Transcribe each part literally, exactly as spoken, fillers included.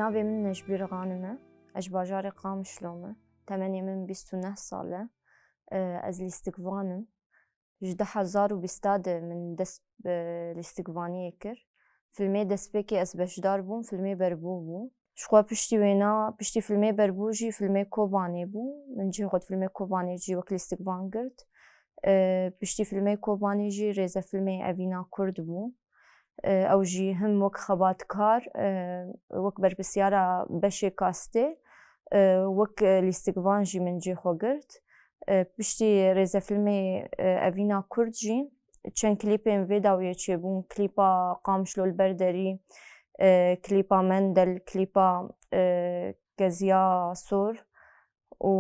Navê min Necbîr Xanim e. Ez ji bajarê Qamişlo me. Temenê min bîst û neh sal e. E, ez lîstikvan im. Ji du hezar û bîst de min dest bi lîstikvaniyê kir. Filmê destpêkê ez beşdar bûm, filmê Berbû bû. Ji xwe piştî wêna, piştî filmê Berbû jî filmê Kobanê bû. Min cihê xwe di filmê Kobanê jî wek lîstikvan girt. E, piştî filmê Kobanê jî rêzefilmê Evîna Kurd bû. E, ew jî him wek xebatkar, e, wek berpirsyara beşê kastê, e, wek, e, lîstikvan jî min cihê xwe girt. E, piştî rêzefilmê, e, Evîna Kurd jî çend klîpên vê dawiyê çêbûn, klîpa Qamişlo li ber derî, e, klîpa Mendel, klîpa, e, Keziya Sor û,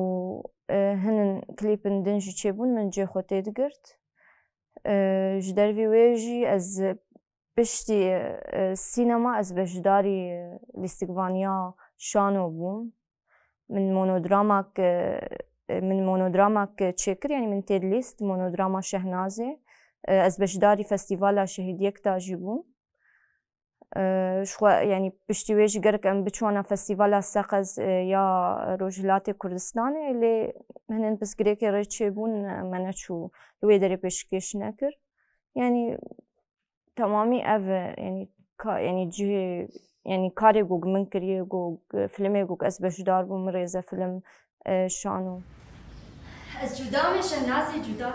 e, hinin klîpin din jî çêbûn, min cihê xwe tê digirt. E, ji dervî wê jî ez piştî, e, sînema ez beşdarî lîstikvaniya Şano bûm. Min monodramak, e, min monodramak çêkir, yanî min tê dilîst, monodrama Şehnazê. E, ez beşdarî Festîvala Şehîd Yekta jî bûm. E, ji xwe, yanî piştî wê jî gerek em biçûna Festîvala Seqez, e, ya Rojhilatê Kurdistanê, lê hinin pirsgirêkê rê çêbûn, e, me neçû li wê derê pêşkêş nekir. Yanî temamî ev e, yanî ka-, yanî cihê, yanî karê ku min kiriye, ku filmê ku ez beşdar bûm, rêzefilm, e, Şano. Ez cuda me Şehnazê cuda.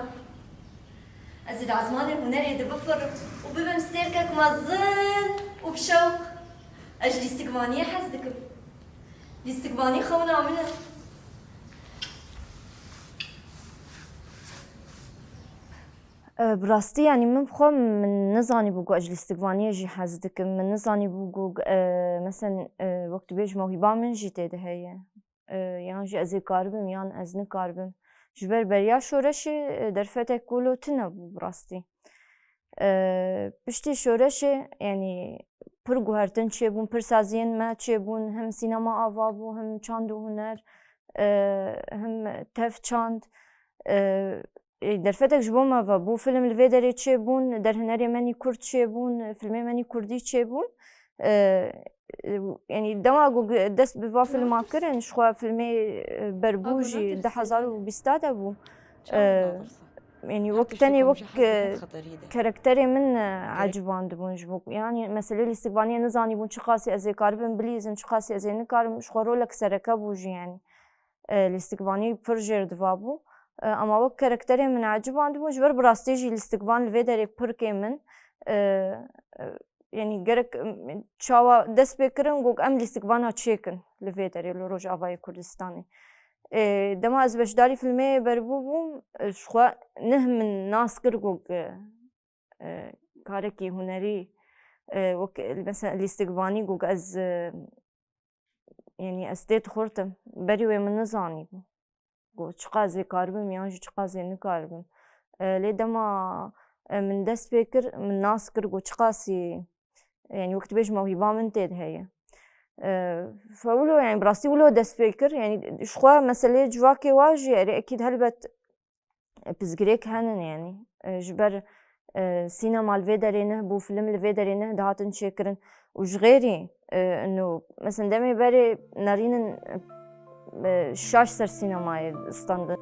Ez li ezmanê hunerê de bifirim û bibim stêrkek mezin û bi şewq. Ez ji lîstikvaniyê hez dikim. Lîstikvanî xewna min e. E, bi rastî, yanî min bi xwe min nizanîbû ku ez ji lîstikvaniyê jî hez dikim. Min nizanîbû ku, e, mesen, e, wek tu bêjî mewhîba min jî tê de heye. E, yan jî ez ê karibim yan ez nikaribim. Ji ber beriya şoreşê, e, derfetek wilo tune bû bi rastî. E, piştî şoreşê, yanî pir guhertin çêbûn, pir saziyên me çêbûn, him sînema ava bû, him çand û huner, e, him tev çand. E, e, derfetek ji bo me ve bû, film li vê derê çêbûn, derhinerê menî kurd çêbûn, filmê menî kurdî çêbûn. E, e, yanî dema ku dest bi va filma kirin, ji xwe filmê, e, Berbû jî du hezar û bîst de bû. E, yanî wek tenê wek, e, karakterê min, e, ecibandibûn ji bo, yanî meselê lîstikvaniyê nizanîbûn çiqasî ez ê karibim bilîzim, çiqasî ez ê nikarim, ji xwe rolek sereke bû jî yanî. E, lîstikvanî pir jêr diva bû. E, ama wek karakterê min ecibandibûn, ji ber bi rastî jî lîstikvan li vê derê pirkê min, e, e, yanî gerek, em, çawa dest pê kirin, got, em lîstikvana çêkin li vê derê, li Rojavayê Kurdistanê. E, dema ez beşdarî filmê Berbû bûm, e, ji xwe nih min nas kir, got, e, e, karekî hunerî, e, wek, mesela lîstikvanî, got, ez, e, yanî ez tê dixurtim. Berî wê min nizanîbû. Got, çiqas ê karibim yan jî çiqas ê nikaribim. E, lê dema, e, min dest pê kir, min nas kir, got, çiqasî, yanî wek tu bêjî mewhîba min tê de heye. E, fe wilo, yanî bi rastî wilo dest pê kir. Yanî ji xwe meseleyê civakê wa jî erê ekîd helbet, e, pirsgirêk henin, yanî, e, ji ber, e, sînema li vê derê nih bû, film li vê derê nih dihatin çêkirin û ji xêrî, e, ino, mesela demê berê nerînin, e, şaş ser sînemayê standin.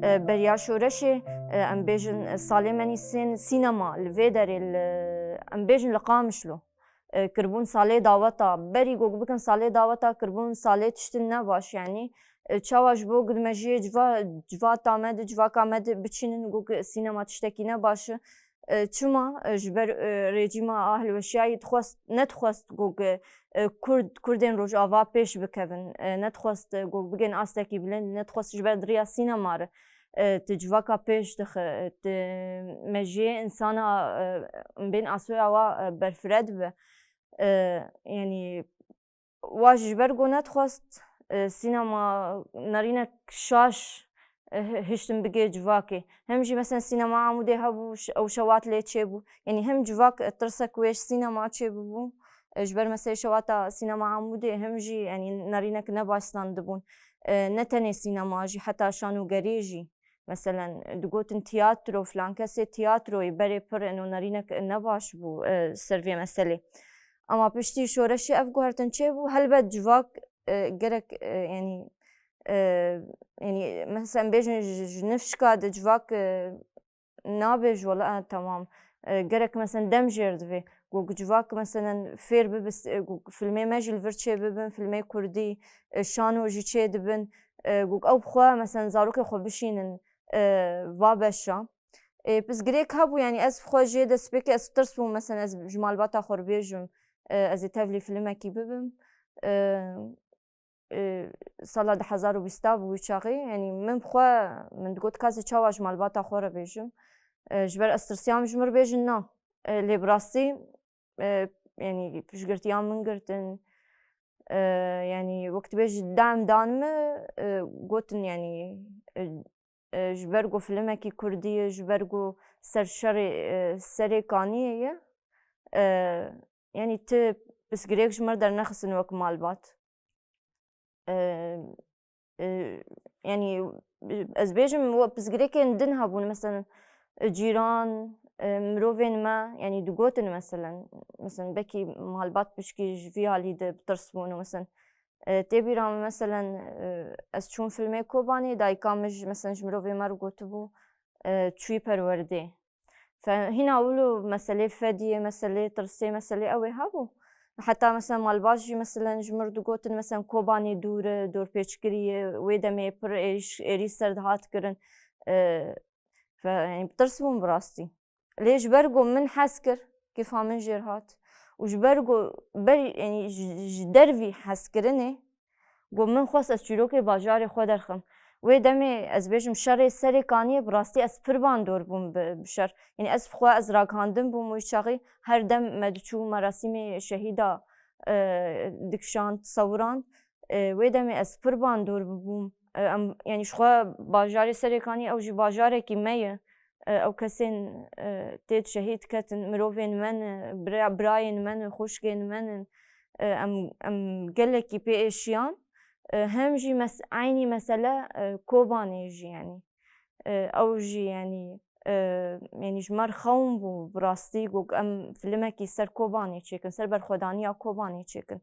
E, beriya şoreşê, e, em bêjin, e, salê me nîsên sînema li vê derê li, em bêjin li Qamişlo. E, kirbûn salê daweta. Berî ku bikin salê daweta, kirbûn salê tiştin ne baş, yanî, e, çawa ji bo ku me jê civa, civata me di, civaka me di biçînin, ku sînema tiştekî ne baş e. E, çima? E, ji ber, e, rejîma a hilweşiyayî dixwest, nedixwest ku, e, Kurd, Kurdên Rojava pêş bikevin. E, nedixwest, e, ku bigên astekî bilind, nedixwest ji ber di riya sînema re, e, tu civaka pêş dixe, e, tu mejiyê însana, e, bên asoya wa, e, berfireh dibe. E, yanî, Wa jî ji ber ku nedixwest, e, sînema nerînek şaş, e, hi-, hiştin bigê civakê. Hem jî mesela sînema Amûdê hebû, ş-, ew şewat lê çêbû. Yanî hem civak, e, tirsek wê ji sînema çêbibû, e, ji ber meselê şewata sînema Amûdê, hem jî, yanî, nerînek ne baş standibûn. E, ne tenê sînema jî, heta şanogerî jî. Meselen, digotin tiyatro, filan kesê tiyatroyê berê pir in û nerînek ne baş bû, e, ser vê meselê. Ama piştî şoreşê ev guhertin çêbû, helbet civak, e, gerek, e, yanî, e, yanî, mesela, em bêjin ji, ji nifşka de civak, e, nabêj wela, e, temam. E, gerek, mesela, dem jêr divê. Ku civak, mesela, fêr bibe, s-, e, ku filmê me jî li vir çê bibin, filmê kurdî, e, şano jî çê dibin. E, ku ew bi xwe, mesela, zarokê xwe bişînin, e, va beşa. E, pirsgirêk hebû, yanî ez bi xwe jê destpêkê ez tirs bûm, mesela, ez ji malbata xwe re bêjim, e, ez ê tevlî filmekî bibim. E, e, sala du hezar û bîsta bû wî çaxê, yanî min bi xwe, min digot, ka ez ê çawa ji malbata xwe re bêjim? E, ji ber ez tirsiyam ji min re bêjin na. E, lê bi rastî, e, yanî piştgirtiya min girtin. E, yanî wek dibêjî dem dan min, e, gotin, yanî, e, e, ji ber ku filimekî kurdî ye, ji ber ku ser şerê, e, serê kaniyê ye, e, yanî ti pirsgirêk ji min re dernexistin wek malbat. E, e, yanî, e, ez bêjim, we pirsgirêkên din hebûn, mesela, e, cîran, e, mirovên me, yanî digotin, mesela, mesela, belkî malbat pişkî ji vî alî de bi tirs bûn û, mesela, E, tê bîra min, meselen, e, ez çûm filmê Kobanê, dayika min ji, meselen, ji mirovê me re gotibû, e, çûyî perwerdê. Fe-, hîna wilo meselê fediyê, meselê tirsê, meselê ew ê hebû. Heta, meselen, malbat jî, meselen, ji min re digotin, meselen, Kobanê dûr e, dorpêçkirî ye, wê demê pir êrîş, êrîş ser dihat kirin. E, Fe-, yanî, bi tirs bûm bi rastî. Lê ji ber ku min hez kir, kêfa min jêr hat. Û ji ber ku ber, yanî, ji, ji dervî hezkirinê, ku min xwest ez çîrokê bajarê xwe derxim. Wê demê ez bêjim şerê serê kaniyê, bi rastî ez pir bandor bûm bi, bi şer. Yanî, ez bi xwe ez ragihandin bûm wî çaxî, her dem me diçû merasîmê şehîda, e, dikişand, sewirand. E, wê demê ez pir bandor bûbûm. E, em, yanî ji xwe bajarê Serêkanî, ew jî bajarekî me ye. E, ew kesên, e, tê de şehîd ketin, mirovên me ne, bira-, birayên me ne, xwişkên me ne. E, em, em gelekî pê êşiyan. E, hem jî mes-, eynî mesele, e, Kobanê jî, yanî. E, ew jî, yanî, e, yanî ji me re xewn bû, bi rastî, got, em filimekî ser Kobanê çêkin, ser berxwedaniya Kobanê çêkin.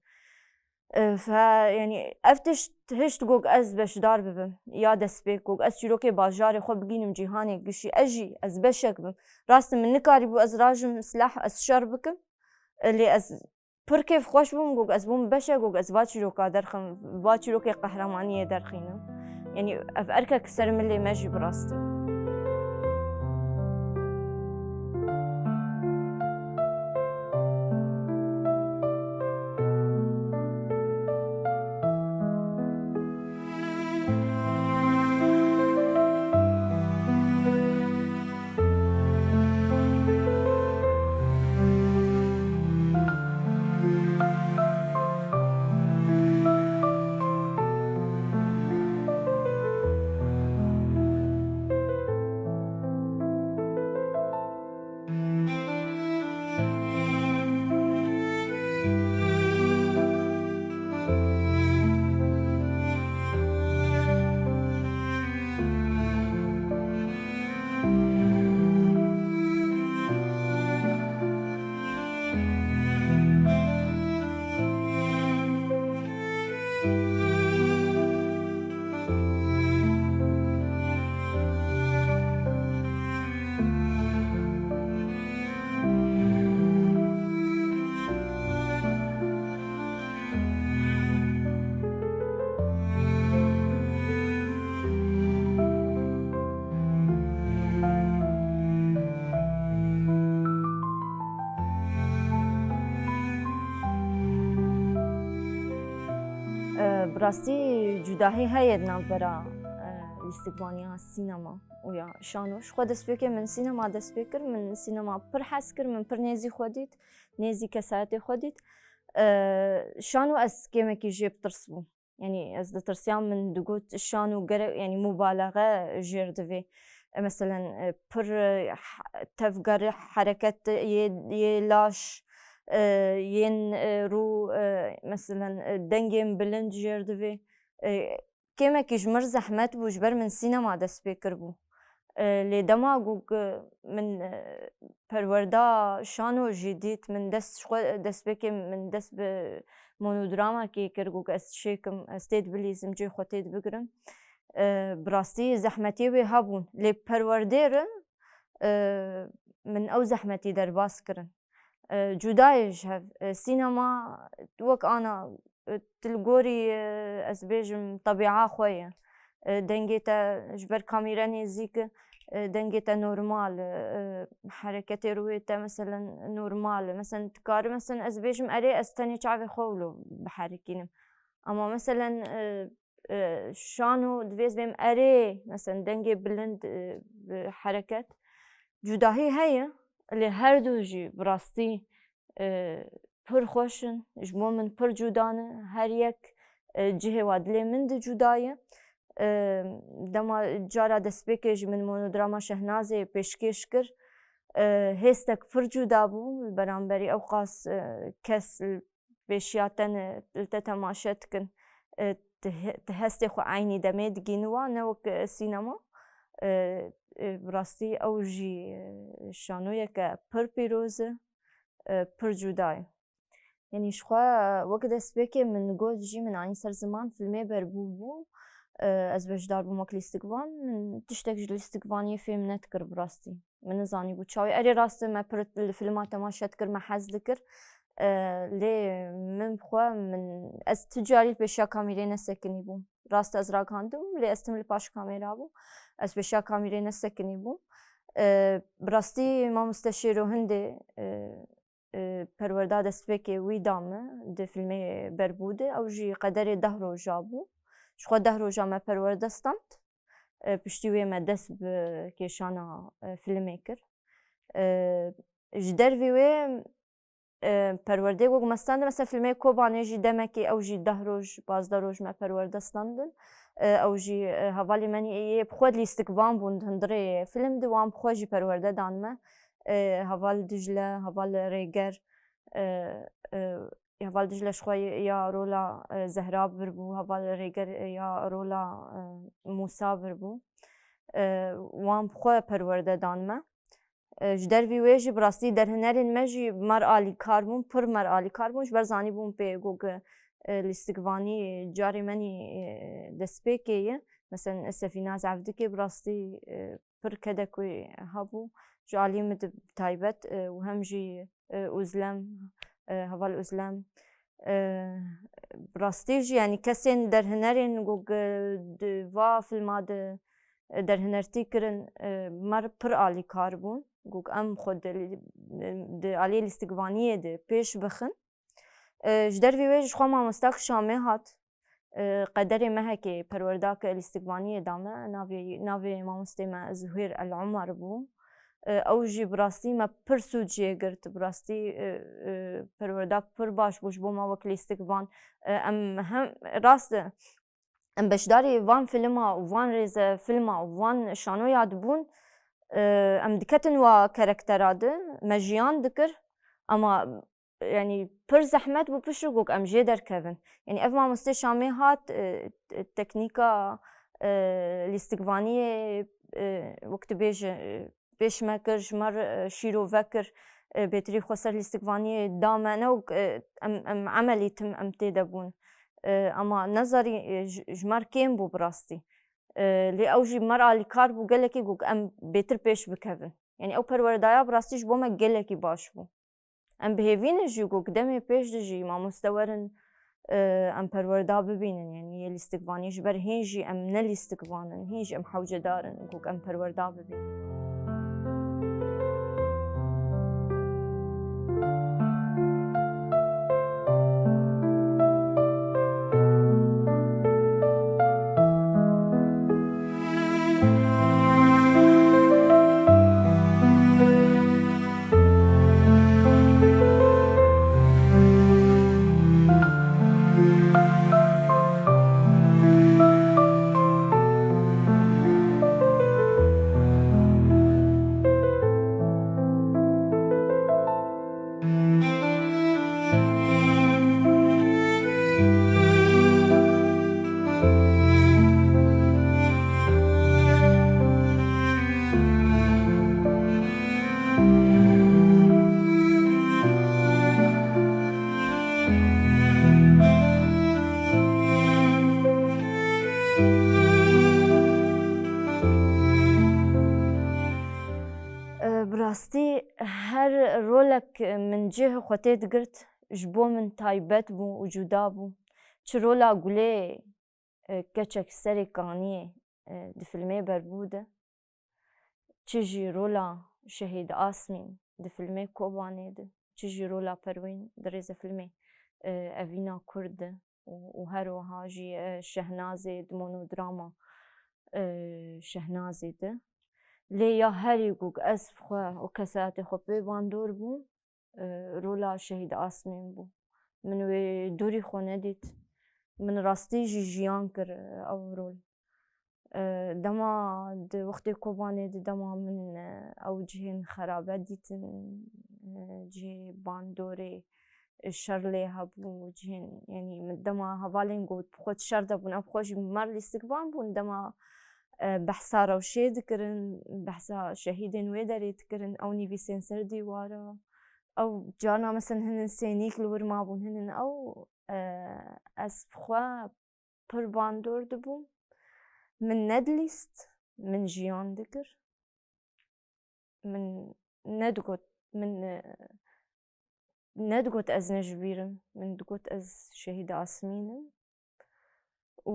E, fe-, yanî ev tişt hişt, got, ez beşdar bibim ya destpêk, got, ez çîrokê bajarê xwe bigînim cîhanê gişî, ez jî, ez beşek bim. Rast e, min nikarîbû ez rajim silah, ez şer bikim. E, lê ez pir kêfxweş bûm, got, ez bûm beşek, got, ez va çîroka derxim, va çîrokê qehremaniyê derxînim. Yanî ev erkek ser milê me jî bi rastî. Rastî cudahî heye di navbera, e, lîstikvaniya sînema û ya şano. Ji xwe destpêkê min sînema dest pê kir, min sînema pir hez kir, min pir nêzî xwe dît, nêzî kesayetê xwe dît. E, şano ez kêmekî jê bi tirs bûm. Yanî ez ditirsiyam, min digot şano gerek, yanî mubalaxe jêr divê. E, meselen, e, pir, e, h-, tevgerî hereket yê, yê laş, e, yên, e, rû, e, meselen, e, dengên bilind jêr divê. E, kêmekî ji mir zehmet bû, ji ber min sînema dest pê kiribû. E, lê dema ku, ku min, e, perwerda şano jî dît, min dest ji xwe, destpêkê min dest bi monodramakê kir, ku ez çêkim, ez tê dibilîzim, cihê xwe tê dibigirim. E, bi rastî zehmetiyê wê hebûn, lê perwerdê re, e, min ew zehmetî derbas kirin. E, cuda ye ji hev. E, sînema wek ana, e, tu li gorî, e, ez bêjim, tebîa xwe ye. E, dengê te ji ber kamîre nêzîk e, e, dengê te normal e, e, hereketê rûyê te meselen normal e. Meselen tu karî, meselen ez bêjim erê ez tenê çavê xwe wilo biherikînim. Ama meselen, e, e, şano divê ez bêm erê, meselen dengê bilind, e, bi hereket. Cudahî heye, lê her du jî bi rastî, e, pir xweş in, ji bo min pir cuda ne, her yek, e, cihê wa dilê min de cuda ye. E, dema cara destpêkê jî min monodrama Şehnazê pêşkêş kir, e, hêstek pir cuda bû, li beramberî ewqas, e, kes li pêşiya te ne, li te temaşe dikin, e, tu he-, tu hestê xwe eynî demê digînî wa, ne wek, e, sînema. E, e, bi rastî ew jî, e, şanoyeke pir pîroz e, e, pir cuda ye. Yanî ji xwe, e, wek destpêkê min got jî, min anî ser ziman, filmê Berbû bû. E, ez beşdar bûm wek lîstikvan. Min tiştek ji lîstikvaniyê fêm nedikir bi rastî. Min nizanîbû çawa. Erê rast e, me pir li filma temaşe dikir, me hez dikir. E, lê min bi xwe, min, ez tu carî li pêşiya kamîrê nesekinî bûm. Rast e, ez ragihandibûm, lê ez tim li paş kamêra bûm. Ez pêşiya kamîrê nesekinî bûm. E, bi rastî mamoste Şêro hindê, e, e, perwerda destpêkê wî da min di filmê Berbû de. Ew jî qederê deh roja bû. Ji xwe deh roja me perwerde stand. E, piştî wê me dest bi kêşana, e, filmê kir. E, ji dervî wê, e, perwerdê ku me standin, mesela filmê Kobanê jî demekê ew jî deh roj, pazdeh roj me perwerde standin. E, ew jî, e, hevalê me nî yê bi xwe lîstikvan bûn di hundirê film de, wan bi xwe jî perwerde dan me. E, heval Dicle, heval Rêger, e, e, heval Dicle ji xwe ya rola, e, Zehra birbû, heval Rêger ya rola, e, Mûsa birbû. E, wan bi xwe perwerde dan me. E, ji dervî wê jî bi rastî derhinerên me jî mer alîkar bûn, pir mer alîkar bûn. Ji ber zanîbûn pê ku, e, lîstikvanî carê me nî, e, destpêkê ye. Meselen, Sefîna Zevdikê bi rastî, e, pir kedek wê hebû. Ji alî min de bi taybet, e, û hem jî, e, Uzlem, e, heval Uzlem. E, bi rastî jî, yanî kesên derhinerên ku, e, di va filma de, e, derhinertî kirin, e, mer pir alîkar bûn. Ku em xwe di, di aliyê lîstikvaniyê de pêş bixin. E, ji dervî wê jî ji xwe mamosta Şamê hat. E, qederê mehekê perwerdak lîstikvaniyê da me. Navê, navê mamostê me Zuhêr El Omer bû. E, ew jî bi rastî me pir sûd jê girt. Bi rastî, e, e, perwerdak pir baş bû ji bo me wek lîstikvan. E, em hem rast e, em beşdarî van filma û van rêzefilma û van şanoya dibûn, e, em diketin wa karaktera de, me jiyan dikir, ama, yanî, pir zehmet bû piştre ku em jê derkevin. Yanî, ev mamoste Şamê hat, e, te-, teknîka, e, lîstikvaniyê, e, wek tu bêje, e, pêş me kir, ji me re, e, şîrove kir, e, bêtirî xwe ser lîstikvaniyê da me, ne wek, e, em, em emelî tim em tê de bûn. E, ama nezarî, e, ji, ji me re kêm bû bi rastî. E, lê ew jî me re alîkar bû gelekî ku em bêtir pêş bikevin. Yanî ew perwerdaya bi rastî ji bo me gelekî baş bû. Em bi hêvî ne jî ku demê pêş de jî mamoste werin, e, em perwerda bibînin, yanî yê lîstikvanî, ji ber hîn jî em ne lîstikvan in, hîn jî em hewcedar in ku em perwerda bibînin. Rastî her rolek min cihê xwe tê digirt, ji bo min taybet bû û cuda bû. Çi rola Gulê, e, keçek serê kaniyê, e, di filmê Berbû de, çi jî rola Şehîd Asmîn di filmê Kobanê de, çi jî rola Perwîn di rêzefilmê, e, Evîna Kurd de û, û her wiha jî, e, Şehnazê di monodrama, e, Şehnazê de. Lê ya herî ku ez bi xwe û kesayetê xwe pê bandor bûm, e, rola Şehîd Asmîn bû. Min wê dûrî xwe nedît. Min rastî jî jiyan kir, e, ew rol. E, dema di wextê Kobanê de dema min, e, ew cihên xerabe dîtin, e, cihê bandorê, e, şer lê hebû, cihên, yanî min dema hevalên ku bi xwe di şer de bûn, ew bi xwe jî mer lîstikvan bûn, dema, e, behsa rewşê dikirin, behsa şehîdên wê derê dikirin, ew nivîsên ser dîwara. Ew carna mesela hinin sênîk li wir mabûn, hinin ew, e, ez bi xwe pir bandor dibûm. Min nedilîst, min jiyan dikir. Min nedigot, min, e, nedigot ez ne ji bîr im. Min digot ez Şehîd Asmîn im. Û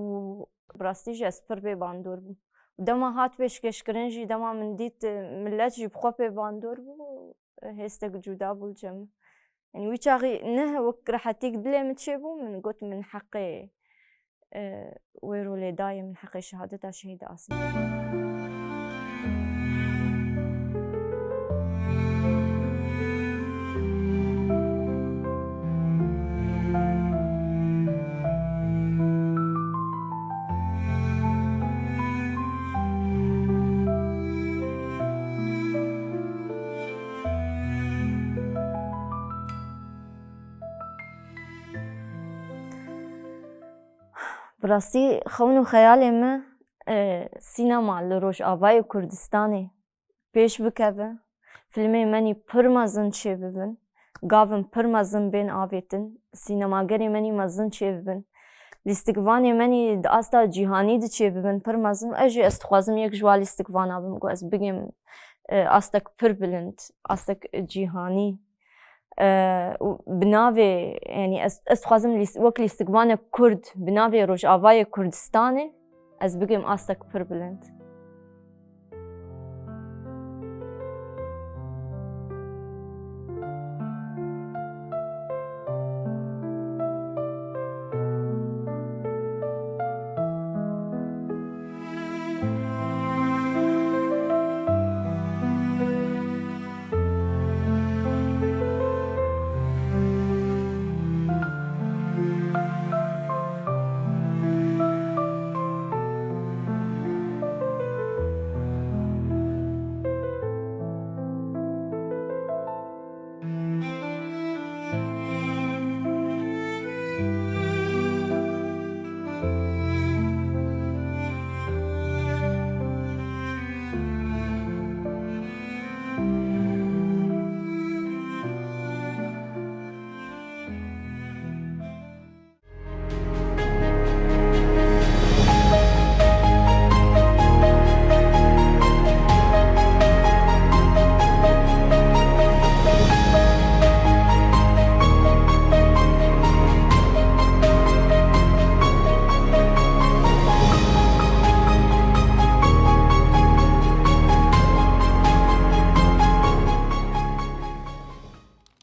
bi rastî jî ez pir bê bandor bûm. Dema hat pêşkêşkirin jî, dema min dît, e, millet jî bi xwe pê bandor bû, e, hêstek cuda bû li cem min. Yanî wî çaxî ne wek rehetîk dilê min çêbû, min got min heqê, e, wê rolê dayê, min heqê şehadeta Şehîd Asmîn. Bi rastî xewn û xeyalê me, e, sînema li Rojavayê Kurdistanê pêş bikeve, filmê menî pir mezin çêbibin, gavin pir mezin bên avêtin, sînemagerê menî mezin çêbibin, lîstikvanê menî di asta cîhanî de çêbibin pir mezin. Ez jî ez dixwazim yek ji wa lîstikvana bim ku ez bigêm, e, astek pir bilind, astek cîhanî. E, û bi navê, yanî ez, ez dixwazim lîs-, wek lîstikvanek Kurd bi navê Rojavayê Kurdistanê ez bigêm astek pir bilind.